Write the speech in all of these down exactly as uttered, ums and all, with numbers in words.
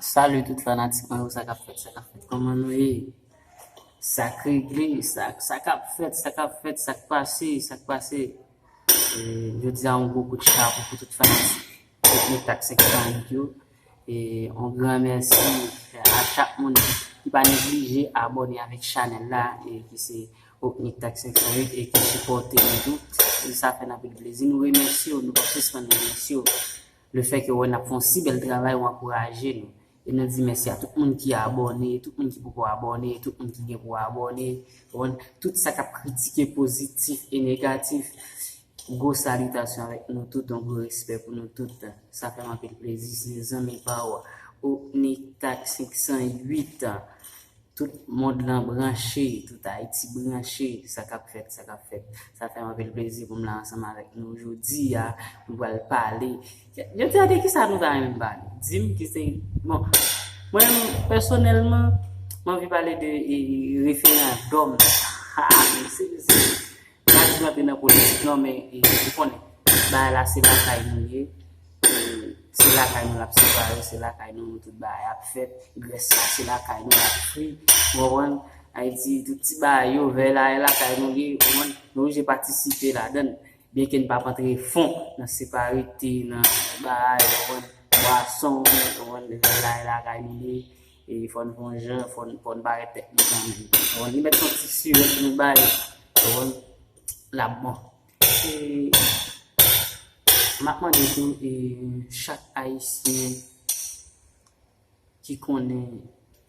Salut tout fanatik mwen yo, sa k ap fèt, sa k ap fèt, kòman nou ye? Sa k regle, sa, sa k ap fèt, sa k ap fèt, sa k pase, sa k pase. E, jodi a, yon gwo kout chapo pou tout fanatik Etnitak senk san uit yo. E, yon gran mèsi a chak moun ki pa neglije abòne avèk chanèl la, e ki se Etnitak senk san uit, e ki sipòte nou tou. E sa fè n anpil plezi. Nou remèsye w, nou p ap sispann remèsye w. Lefètke w wè n ap fè yon si bèl travay, w ankouraje nou. E nou di mèsi a tout moun ki abòne, tout moun ki poko abòne, tout moun ki gen pou abòne. Ou konprann? Tout sa k ap kritike pozitif e negatif. Gwo salitasyon avèk nou tout, yon gwo respè pou nou tout. Sa fè m anpil plezi, se zanmi pa w, Etnitak senk san uit. Tout mond lan branche, tout Ayiti branche, sa k ap fèt, sa k ap fèt. Sa fè m anpil plezi pou m la ansanm avèk nou jodi a, nou pral pale. Jodi a, de ki sa nou ta renmen pale? Di m ki se, bon, mwen, pèsonèlman, mwen anvi pale de e, e, referandòm. Ha, se, se, m pa di m antre nan politik non, men e, ou konnen, bagay la se lakay nou ye. E, se lakay nou l ap separe, se lakay nou, nou tout bagay ap fèt. Grès la, se lakay nou l ap fri. Ou konprann? Ayiti, tout ti bagay yo, vè la, e lakay nou ye, ou konprann? Nou oblije patisipe ladan l. Byenke n p ap antre fon nan separite, nan bagay, ou konprann? Bwason, ou konprann? Vè la, e lakay nou ye. E fò n fè yon jan, fò n, fò n parèt tèt nou kanmenm. Ou konprann? Li mèt yon ti sirèt nou bay, ou konprann? L ap bon. E m ap mande tou, e chak Ayisyen ki konnen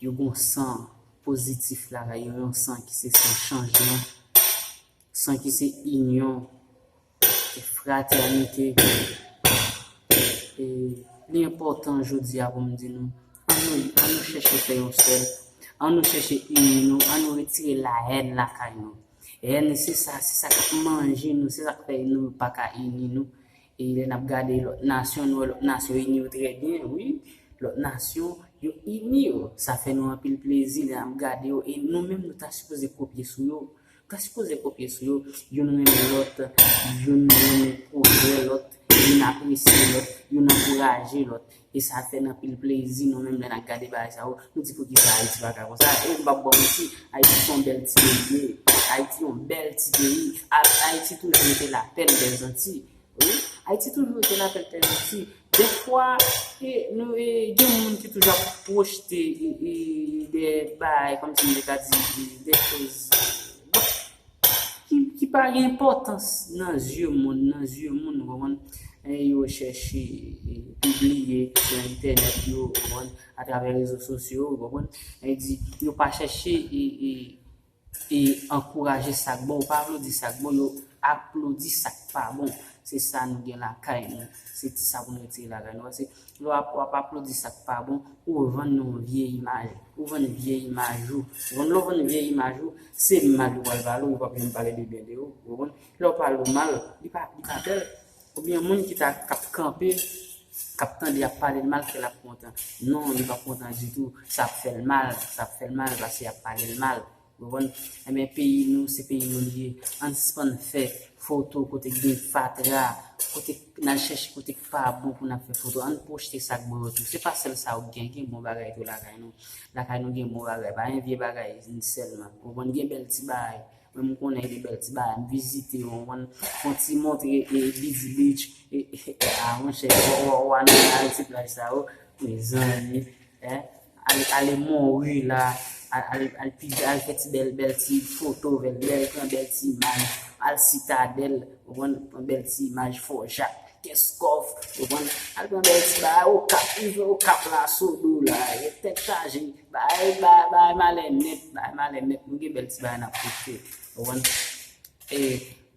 yo gon san pozitif lakay yo, yon san ki se san chanjman, san ki se inyon, e fratènite. E li enpòtan jodi a pou m di nou, an nou, an nou chèche fè yon sèl, an nou chèche ini nou, an nou retire lahèn lakay nou. Èn, se sa, se sa k ap manje nou, se sa k fè nou pa ka ini nou. E lè n ap gade lòt nasyon, nou wè lòt nasyon ini yo trè byen, wi. Lòt nasyon, yo ini yo. Sa fè nou anpil plezi lè n ap gade yo. E nou menm, nou ta sipoze kopye sou yo. Nou ta sipoze kopye sou yo. Youn renmen lòt, youn renmen pwogrè lòt, youn apresye lòt, youn ankouraje lòt. E sa fè n anpil plezi, nou menm, lè n ap gade bagay sa yo, nou di poukisa Ayiti pa ka konsa. E m p ap ba w manti, Ayiti se yon bèl ti peyi li ye. Ayiti yon bèl ti peyi. A- Ayiti toujou rete lapèl dèzanti. Wi, Ayiti toujou rete lapèl dèzanti. Dèfwa, e, nou, e, gen moun ki toujou ap pwojte e, e, de bagay, kòmsi m te ka di, e, de choz, bon, ki, ki pa gen enpòtans nan zye moun, nan zye moun, ou konprann? E yo chèche, e, pibliye sou entènèt yo, ou konprann, atravè rezo sosyo, ou konprann? E di, yo pa chèche, e, e, e ankouraje sa k bon, yo pa aplodi sa k bon, yo aplodi sa k pa bon. Se sa nou gen lakay nou. Se ti sa pou nou retire lakay nou. Paske lè w ap, w ap aplodi sa k pa bon, ou vann nou yon vye imaj. Ou vann vye imaj ou. Ou konn lè w vann vye imaj ou, se mal yo pral pale w, yo p ap janm pale de byen de ou. Ou konprann? Lè w pale w mal, li pa, li pa bèl. Oubyen moun ki ta, k ap kanpe, k ap tande y ap pale l mal, kè l ap kontan. Non, li p ap kontan ditou. Sa ap fè l mal, sa ap fè l mal, paske y ap pale l mal. Ou konprann? Ebyen, peyi nou, se peyi nou li ye. Ann sispann fè foto kote k gen fatra, kote n al chèche kote k pa bon pou n ap fè foto. Ann pwojte sa k bon yo tou. Se pa sèl sa yo k gen, gen bon bagay tou lakay nou. Lakay nou gen bon bagay, pa gen vye bagay sèlman. Ou konprann? Gen bèl ti bagay. Mwen, m konnen gen bèl ti bagay, m vizite yo, ou konprann? Fè yon ti montre, e, Busy Beach, e, e, e, a, monchè, w, w, w, w, nan ti plaj sa yo, mezanmi, en. Al, ale Monri la, al, al, al pi, al fè ti bèl, bèl ti foto, bèl, bèl, pran bèl ti imaj, al Sitadèl, ou konprann, pran bèl ti imaj Fò Jak, Kèskòf, ou konprann, al pran bèl ti bagay, Okap, rive Okap la, Sodo la, e tèt chaje, bagay, bagay, bagay malè nèt, bagay malè nèt, nou gen bèl ti bagay n ap poste, ou konprann. E,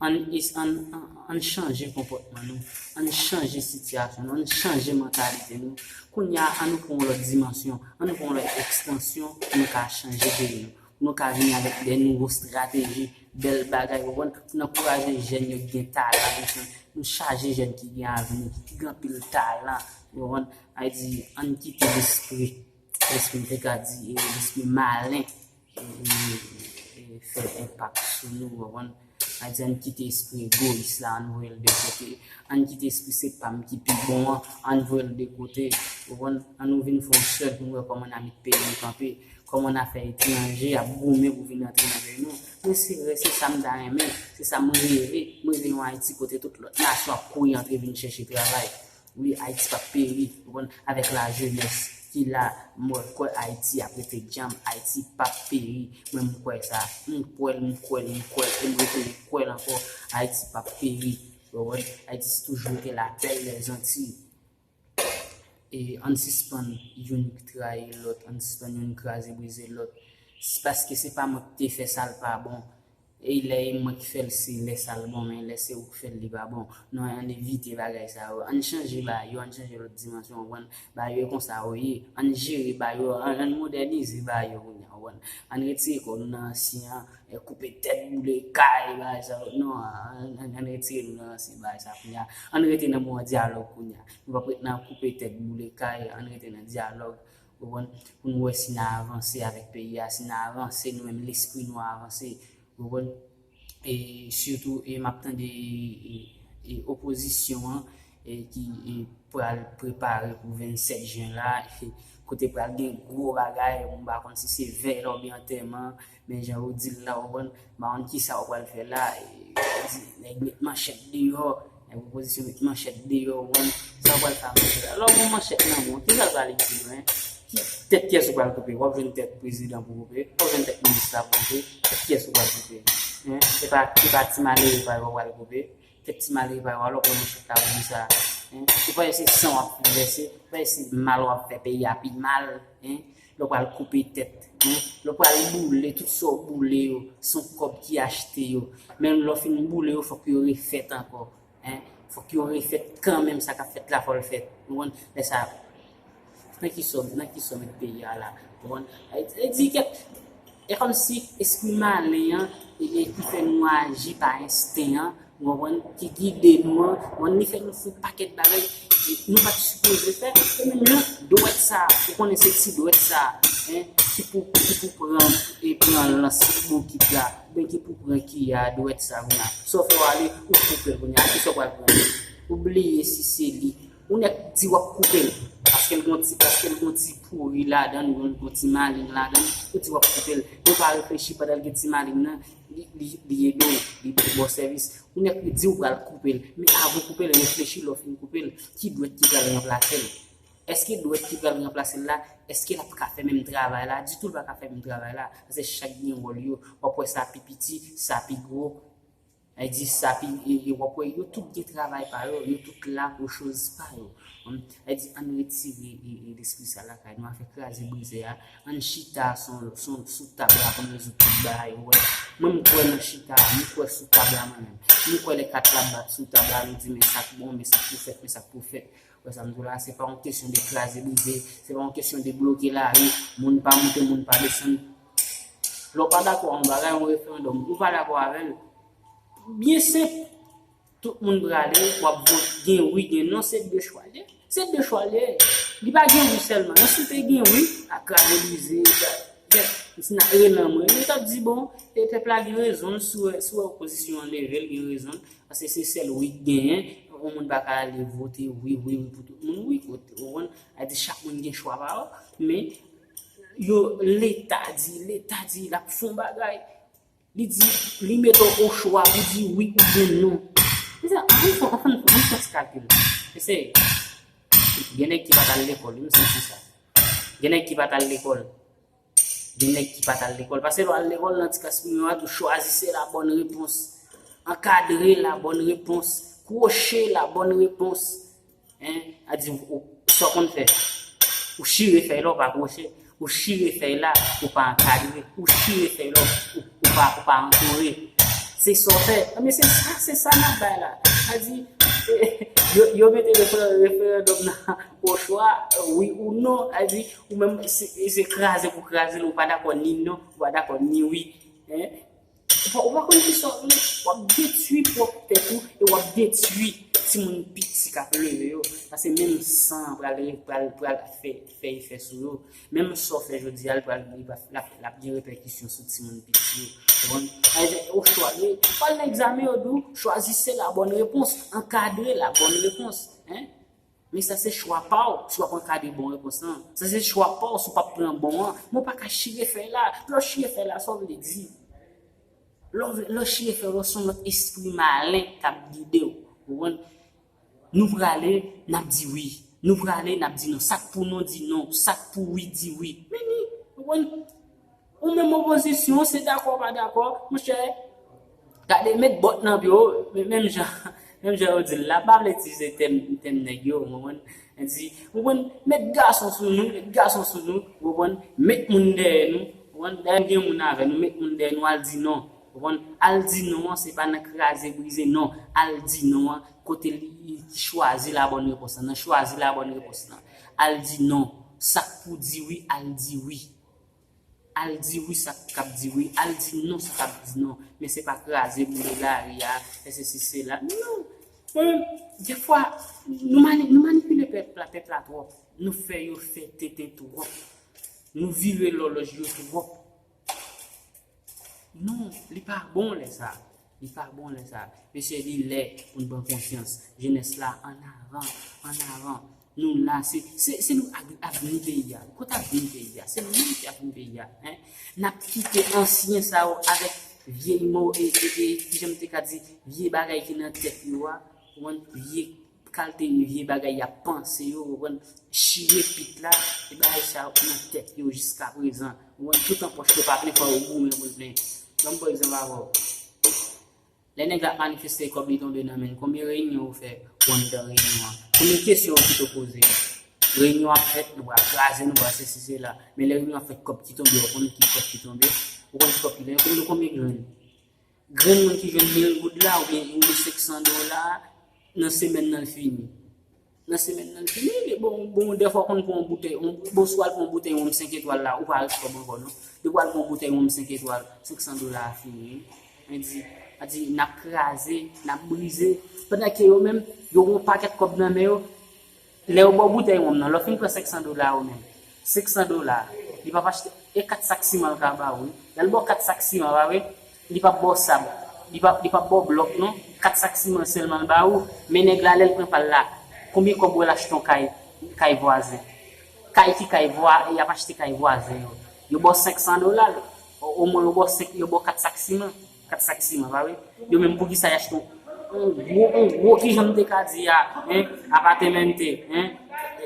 ann, ann, ann, ann chanje konpòtman nou, ann chanje sitiyasyon nou, ann chanje mantalite nou. Kounye a, ann nou pran yon lòt dimansyon, ann nou pran yon lòt ekstansyon pou nou ka chanje peyi nou. Pou nou ka vini avèk de nouvo estrateji, bèl bagay, ou konprann, pou n ankouraje jèn yo ki gen talan, nou, nou chaje jèn ki gen avni, ki gen anpil talan, ou konprann. Sa vle di, ann kite lespri, lespri m te ka di, e, lespri malen, e, e, e, fè enpak sou nou, ou konprann? Ayiti, ann kite espri egoyis la, ann voye l de kote. Ann kite espri se pa m ki pi bon an, ann voye l de kote. Ou konprann? Ann nou vin fè yon sèl pou n wè kòman n a met peyi nou kanpe. Kòman n a fè etranje ap goumen pou vin antre nan peyi nou. Mwen se, se sa m ta renmen, se sa m reve. M reve yon Ayiti kote tout lòt nasyon ap kouri antre vin chèche travay. Wi, Ayiti p ap peri, ou konprann, avèk lajenès ki la, mwen kwè Ayiti ap rete djanm, Ayiti p ap peri. Mwen, m kwè sa, m kwè l, m kwè l, m kwè l, e m rete, m kwè l ankò, Ayiti p ap peri. Ou konprann? Ayiti se toujou rete lapèl lèzantiy. E ann sispann youn trayi lòt, ann sispann youn kraze brize lòt. Se paske se pa mwen ki te fè sa l pa bon. E lè e mwen ki fè l, se lè sa l bon, men lè se ou k fè l, li pa bon. Non, ann evite bagay sa yo. Ann chanje ba yo, ann chanje lòt dimansyon, ou konprann? Ba yo e konsa yo ye. Ann jere ba yo, ann, ann modènize ba yo kounye a, ou konprann? Ann retire kò nou nan ansyen an, e koupe tèt, boule kay, bagay sa yo. Non, ann, ann, ann retire nou nan ansyen bagay sa kounye a. Ann rete nan moman dyalòg kounye a. Nou p ap ret nan koupe tèt, boule kay, ann rete nan dyalòg, ou konprann? Pou n wè si n a avanse avèk peyi a, si n a avanse, nou menm lespri nou a avanse. Ou konprann? E sitou, e m ap tande, e, e, e opozisyon an, e ki, e pral prepare pou vennsèt jen la, e kote pral gen gwo bagay, m pa konn si se vèy la oubyen antèman, men jan yo di l la, ou konprann, m pa konn kisa yo pral fè la, e, yo di nèg met manchèt deyò, nèg opozisyon met manchèt deyò, ou konprann, sa yo pral fè ak manchèt la. Lè w gen manchèt nan men w, kisa l pral di nou, en? Ki tèt kiyès ou pral koupe? W ap jwenn tèt prezidan pou koupe, w ap jwenn tèt minis la pou koupe, tèt kiyès ou pral koupe? En? Se pa, se pa ti malere pa yo w pral koupe, tèt ti malere pa yo, alò pran manchèt la pou di sa. En? Ou pa wè se san w ap vèse, ou pa wè se mal w ap fè peyi a pi mal, en? Lè w pral koupe tèt, en? Lè w pral boule, tout sa w boule yo, se yon kòb ki achte yo. Menm lè w fin boule yo, fòk yo refèt ankò. En? Fòk yo refèt kanmenm, sa k ap fèt la, fò l fèt. Ou konprann? Lè sa, nan ki sòm, nan ki sòm met peyi a la? Ou konprann? E, e di kèk, e kòmsi espri malen an, e, e ki fè nou aji pa ensten an, ou konprann, ki gide nou an, ou konprann, li fè nou fè pakèt bagay, nou pa t sipoze fè, e menm jan dwèt sa, ou konnen se ti dwèt sa, en, ki pou, ki pou pran, e pran lans bokit la, oubyen ki pou pran kiya, dwèt sa, kounye a. Sa w fè w ale, ou koupe l, kounye a, kisa w pral pran? Ou bliye si se li. Ou nèk di w ap koupe l, paske l gon ti, paske l gon ti pouri ladan l, gon, gon ti maleng ladan l, ou di w ap koupe l. Ou pa reflechi pandan l gen ti maleng nan, li, li, li ede w, li ba w sèvis. Ou nèk di w pral koupe l, men avan w koupe l, reflechi lè w fin koupe l, ki dwèt ki pral ranplase l? Èske dwèt ki pral ranplase l la, èske l ap ka fè menm travay la? Ditou l pa ka fè menm travay la, paske chak gen wòl yo. W ap wè sa pi piti, sa pi gwo. Sa vle di sa pi, e, e, w ap wè yo tout gen travay pa yo, yo tout la pou choz pa yo. Sa vle di ann retire, e, e, lespri sa lakay nou, afè kraze brize a, ann chita sou, sou, sou tab la pou n rezoud tout bagay, ou wè. Mwen, m kwè nan chita, m kwè sou tab la mwen menm. M kwè lè kat la bat sou tab la, nou di men sa k bon, men sa k pou fèt, men sa k pou fèt. Ou wè sa m di w la, se pa yon kesyon de kraze brize, se pa yon kesyon de bloke lari, moun pa monte, moun pa desann. Lè w pa dakò a yon bagay, yon referandòm, ou pa dakò avè l, byen senp, tout moun prale, w ap vote, gen wi, gen non, se de chwa l ye. Se de chwa l ye. Li pa gen wi sèlman. Non, si l te gen wi, a kraze brize, si n ap rele anmwe, yo t ap di, bon, e pèp la gen rezon l, si w wè, si w wè opozisyon an leve l, gen rezon l, paske se sèl wi k genyen, yon moun pa ka ale vote wi, wi, wi pou tout moun, wi, kote, ou konprann? Sa vle di chak moun gen chwa pa yo, men yo, Leta di, Leta di, l ap fè yon bagay. Li di, li mete w o chwa pou di wi oubyen non. Mezanmi, ann fè, ann fè, ann fè ti kalkil. Eseye. Gen nèg ki pa t al lekòl, wi, m santi sa. Gen nèg ki pa t al lekòl. Gen nèg ki pa t al lekòl. Paske lè w al lekòl nan ti klas primè a, tou chwazi se la bonne réponse. Ankadre la bonne réponse. Kwoche la bonne réponse. En, a di, ou, sa w konn fè. Ou chire fèy la, ou pa kwoche. Ou chire fèy la, ou pa ankadre. Ou chire fèy la, ou, ou pa, ou pa antoure. Se sa w fè. Enben, se sa, se sa n ap bay la. A di, yo, yo mete refer-, referandòm nan o chwa, wi ou non. A di, ou menm, se, se kraze pou kraze l, ou pa dakò ni non, ou pa dakò ni wi. En? Ou pa, ou pa konn kisa w vle. W ap detwi pwòp tèt ou e w ap detwi timoun piti k ap leve yo, paske menm san an pral, pral, pral fè, fè efè sou yo. Menm sa w fè jodi a, l pral, li va, l ap, l ap gen repèkisyon sou timoun piti yo. Ou konprann? Sa vle di, ou chwazi, pa al nan egzamen, yo di w, chwazi se la bonne réponse, ankadre la bonne réponse. Hein? Men sa se chwa pa w, si w ap ankadre bon repons lan. Sa se chwa pa w, si w p ap pran bon an. Men w pa ka chire fèy la. Lè w chire fèy la, sa w vle di? Lè w, lè w chire fèy la, se yon lòt espri malen k ap gide w. Ou konprann? Nou prale, n ap di wi. Nou prale, n ap di non. Sa k pou non, di non. Sa k pou wi, di wi. Men ni, ou konprann? Ou menm opozisyon, se dakò, pa dakò, monchè, gade, met bòt nan pye w, men-, menm jan, menm jan yo di l la, pa vle itilize tèm, tèm nèg yo, ou konprann? Li di, ou konprann, met gason sou nou, met gason sou nou, ou konprann, met moun dèyè nou, ou konprann, dèyè gen moun avè nou, met moun dèyè nou, al di non, ou konprann, al di non an, se pa nan kraze brize, non, al di non an, kote li, li chwazi la bonne réponse lan, nan chwazi la bonne réponse lan, al di non, sa k pou di wi, al di wi. Al di wi sa k ap di wi, al di non sa k ap di non. Men se pa kraze boule lari a, fè sesi sela. Non. Mwen menm, dèfwa, nou mani-, nou manipile pèp la, pèp la twòp. Nou fè yo fè tenten twòp. Nou vire lòlòj yo twòp. Non, li pa bon lè sa. Li pa bon lè sa. Mesye, li lè pou n pran konsyans. Jenès la, ann avan, ann avan. Nou la, se, se, se nou ak avni peyi a. Kote avni peyi a? Se nou menm ki avni peyi a. Hein? N ap kite ansyen sa yo avèk vye mo, e, e, e, kijan m te ka di, vye bagay ki nan tèt yo a. Ou konprann? Vye kalte vye bagay y ap panse yo, ou konprann? Chire pit la, e bagay sa yo nan tèt yo jiskaprezan. Ou konprann? Tout an pòch yo pa plen, fò yo goumen pou l plen. Ban m pran egzanp avè w. Lè nèg la ap manifeste, kòb li tonbe nan men l, konbyen reyinyon ou fè anndan reyinyon an? Konbyen kesyon ou pito poze? Reyinyon ap fèt, nou pral kraze, nou pral sesi sela. Men lè reyinyon ap fèt, kòb ki tonbe, ou konn ki kòb ki tonbe? Ou konn ki kòb ki tonbe? Ou konn konbyen grenn? Grenn moun ki jwenn mil goud la, oubyen, oubyen senk san dola, nan semèn nan l fini. Nan semèn nan, li fini, li bon, bon, dèfwa konn pran yon boutèy, yon, bon, swa l pran yon boutèy wonm senk etwal la, ou pa ret kòb ankò, non. Depi w al pran yon boutèy wonm senk etwal, senk san dola a fini, wi. Mwen di, a di, n ap kraze, n ap brize. Pandan ke yo menm, yo gen yon pakèt kòb nan men yo, lè yo ba w boutèy wonm nan, lè w fin pran senk san dola a ou menm, senk san dola, li p ap achte, e kat sak siman l ka ba w, wi. Lè l ba w kat sak siman, pa vre? Li p ap ba w sab. Li p ap, li p ap ba w blòk, non. Kat sak siman sèlman l ba ou. Men nèg la, lè l pran pa l la, konbyen kòb ou wè l achte yon kay, kay vwazen? Kay ki kay vwa-, y ap achte kay vwazen yo. Yo ba w senk san dola, o-, omwen yo ba w senk, yo ba w kat sak siman. Kat sak siman, pa vre? Yo menm poukisa y achte yon, yon gwo, yon gwo, kijan m te ka di a, en, apatèmante, en?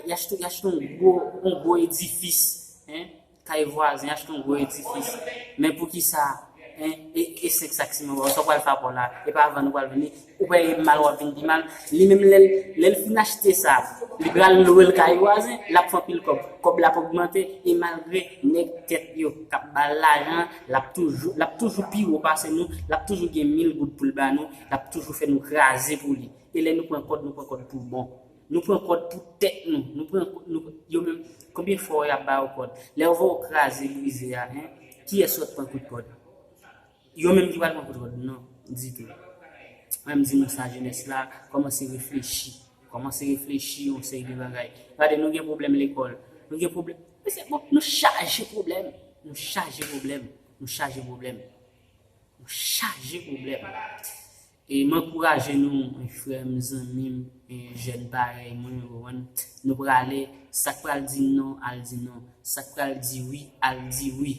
Y achte, y achte yon gwo, yon gwo edifis, en? Kay vwazen, achte yon gwo edifis. Men poukisa, en, e, e senk sak siman, sa w pral fè apò la, e pa vann ou pral vann li, ou pa e mal w ap vin pi mal. Li menm lè l, lè l fin achte sa, li pral lwe l kay vwazen, l ap fè anpil kòb. Kòb la ap ogmante, e malgre nèg tèt yo k ap ba l lajan, l ap toujou, l ap toujou pi wo pase nou, l ap toujou gen mil goud pou l ba nou, l ap toujou fè nou kraze pou li. E lè nou pran kòd, nou pran kòd pou bon. Nou pran kòd pou tèt nou. Nou pran, nou, yo menm, konbyen fwa y ap ba yo kòd? Lè yo voye w kraze, brize a, en, kiyès sot pran kout kòd? Yo menm ki pral pran kout kòd? Non, ditou. Mwen, m di nou sa, jenès la, kòmanse reflechi. Kòmanse reflechi yon seri de bagay. Gade, nou gen pwoblèm lekòl. Nou gen pwoblèm. Mesye, bon, nou chaje pwoblèm. Nou chaje pwoblèm. Nou chaje pwoblèm. Nou chaje pwoblèm. E m ankouraje nou, frè m, zanmi m, e jèn parèy mwen, ou konprann? Nou prale, sa k pral di non, al di non. Sa k pral di wi, al di wi.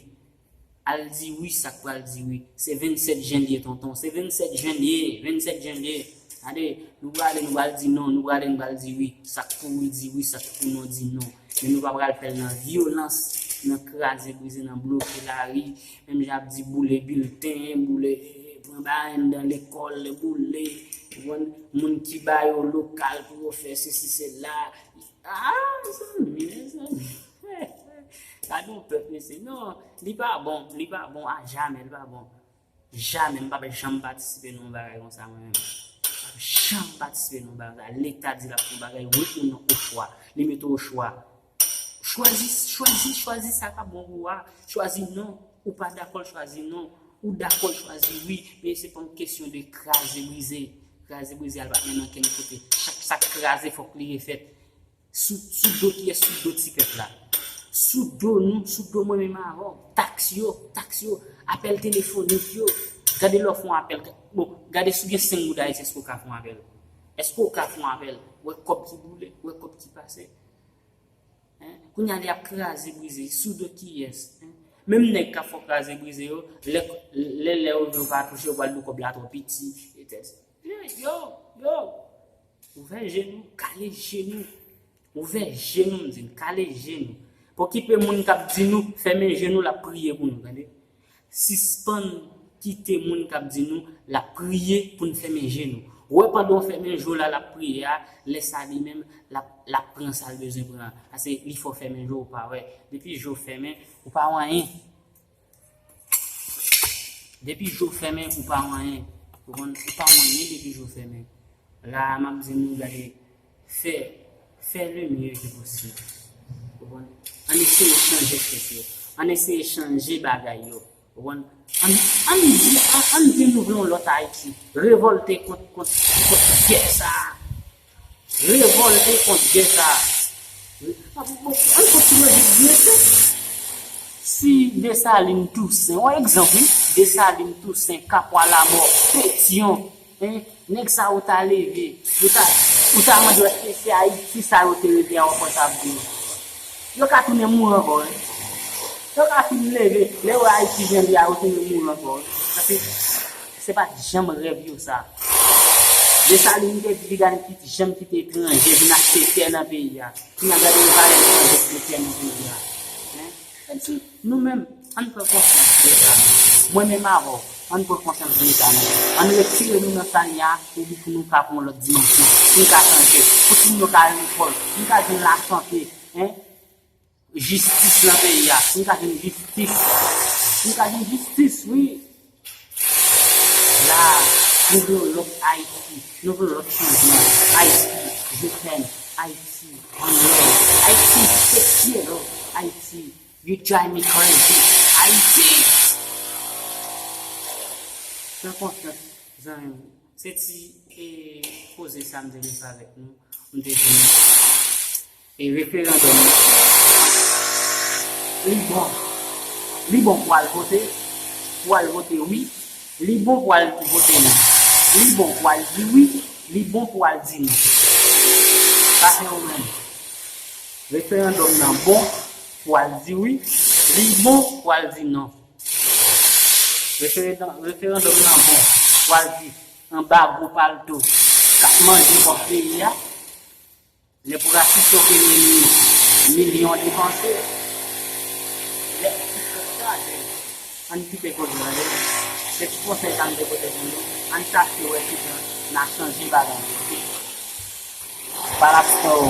Al di wi, sa k pral di wi. Se vennsèt jen l ye, tonton. Se vennsèt jen l ye, vennsèt jen l ye. Gade, nou prale, nou pral di non, nou prale, nou pral di wi. Sa k pou wi, di wi, sa k pou non, di non. Men nou pa pral fè l nan vyolans, nan kraze brize, nan bloke lari. Menm jan ap di boule bilten, boule, pran bagay anndan lekòl, boule, ou konprann, moun ki ba yo lokal pou yo fè sesi, sela. Ah, mezanmi, mezanmi. Gade yon pèp, mesye. Non, li pa bon, li pa bon, a jamè, li pa bon. Jamè, m p ap janm patisipe nan yon bagay konsa, mwen menm. M p ap janm patisipe nan yon bagay konsa. Leta di l ap fè yon bagay, wi ou non, o chwa. Li mete w o chwa. Chwazi, chwazi, chwazi sa k ap bon pou ou a. Chwazi non. Ou pa dakò l, chwazi non. Ou dakò l, chwazi wi. Men se pa yon kesyon de kraze, brize. Kraze brize a l pa t menm ankenn kote. Chak sa k kraze fòk li refèt. Sou, sou do kiyès? Sou do ti pèp la. Sou do nou, sou do mwen menm avè w. Taks yo, taks yo, apèl telefonik yo. Gade lè w fè yon apèl. Bon, gade si w gen senk goud Ayiti, èske w ka fè yon apèl? Èske w ka fè yon apèl? Wè kòb ki boule, wè kòb ki pase. Hein? Kounye a li ap kraze brize sou do kiyès? Hein? Menm nèg k ap fè w kraze brize yo, lè, lè, lè yo vle yo pa touche, yo pral di w kòb la twò piti, etsetera. Yo, yo, yo. Ouvè je nou, kale je nou. Ouvè je nou, m di n, kale je nou. Pa okipe moun k ap di nou fèmen je nou, l ap priye pou nou, tande. Sispann kite moun k ap di nou l ap priye pou n fèmen je nou. Wè pandan w fèmen je w la, l ap priye a, lè sa li menm, l ap, l ap pran sa l bezwen pran an. Paske li fè w fèmen je w, ou pa wè. Depi je w fèmen, ou pa wè anyen. Depi je w fèmen, ou pa wè anyen. Ou konprann? Ou pa wè anyen depi je w fèmen. La a, m ap di nou, gade, fè, fè le mieux que possible. Ou konprann? Ann eseye chanje tèt yo. Ann eseye chanje bagay yo. Ou konprann? Ann, ann di, ann, ann di nou vle yon lòt Ayiti. Revòlte kont, kont, kont gè sa a. Revòlte kont gè sa a. Ann kontinye viv byen tou. Si Desalin, Tousen, yon egzanp, wi, Desalin, Tousen, Kapwa Lamò, Petyon, hein, nèg sa yo ta leve, yo ta, ou ta mande yo èske se Ayiti sa yo te rete a, ou konn sa ap di yo. Yo ka tounen mouri ankò, wi. Yo ka fin leve, lè yo wè Ayiti jan li a, yo tounen mouri ankò, wi. Paske se pa t janm rèv yo sa. Desalin te di li gade ki janm kite etranje vin achte tè nan peyi a. Kounye a gade valè etranje ki te tè nan peyi a. Hein? Kòmsi nou menm, ann pran konsyans de eta nou. Mwen menm avè w, ann pran konsyans de eta nou. Ann retire nou nan sa n ye a, epi pou nou ka pran yon lòt dimansyon, pou n ka chanje, pou timoun yo ka al lekòl, pou n ka jwenn lasante, hein? Jistis nan peyi a, pou n ka jwenn jistis, pou n ka jwenn jistis, wi. La, nou vle yon lòt Ayiti, nou vle yon lòt chanjman. Ayiti, je t'aime. Ayiti, one love. Ayiti, se cielo. Ayiti, you drive me crazy. Ayiti! Pran konsyans, zanmi m. Se ti, e, koze sa m te vle fè avèk nou. M te di nou, e, referandòm nan, li bon. Li bon pou w al vote, pou w al vote wi. Li bon pou w al vote non. Li bon pou w al di wi. Li bon pou w al di non. Sa se ou menm. Referandòm nan bon pou w al di wi. Li bon pou w al di non. Referandòm, referandòm nan bon pou w al di anba gwo palto k ap manje kòb peyi a. Lè pou rasis yo peye li milyon depanse. Lè ti kòb sa, ann kite koze a, tande. Se ti konsèy sa m te pote pou nou. Ann chache wè kijan n a chanje bagay yo, oke? Pa la,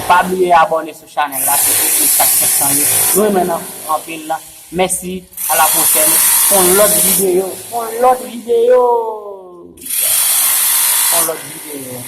pa bliye abòne sou chanèl la, se pou kontak sèt san yo. Nou renmen nou anpil. Mèsi, a la pwochèn. Yon lòt videyo, yon lòt videyo. Yon lòt videyo.